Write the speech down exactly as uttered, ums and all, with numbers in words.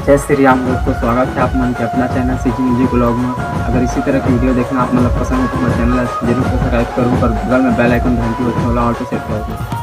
जय श्री राम दोस्तों, स्वागत है आप मन के अपना चैनल सीजी म्यूजिक ब्लॉग में। अगर इसी तरह की वीडियो देखना आप मन ला पसंद है तो हमारे चैनल ला जरूर सब्सक्राइब करूँ और बगल में बेल आइकन घंटी होता है, ऑल पे सेट कर दूँ।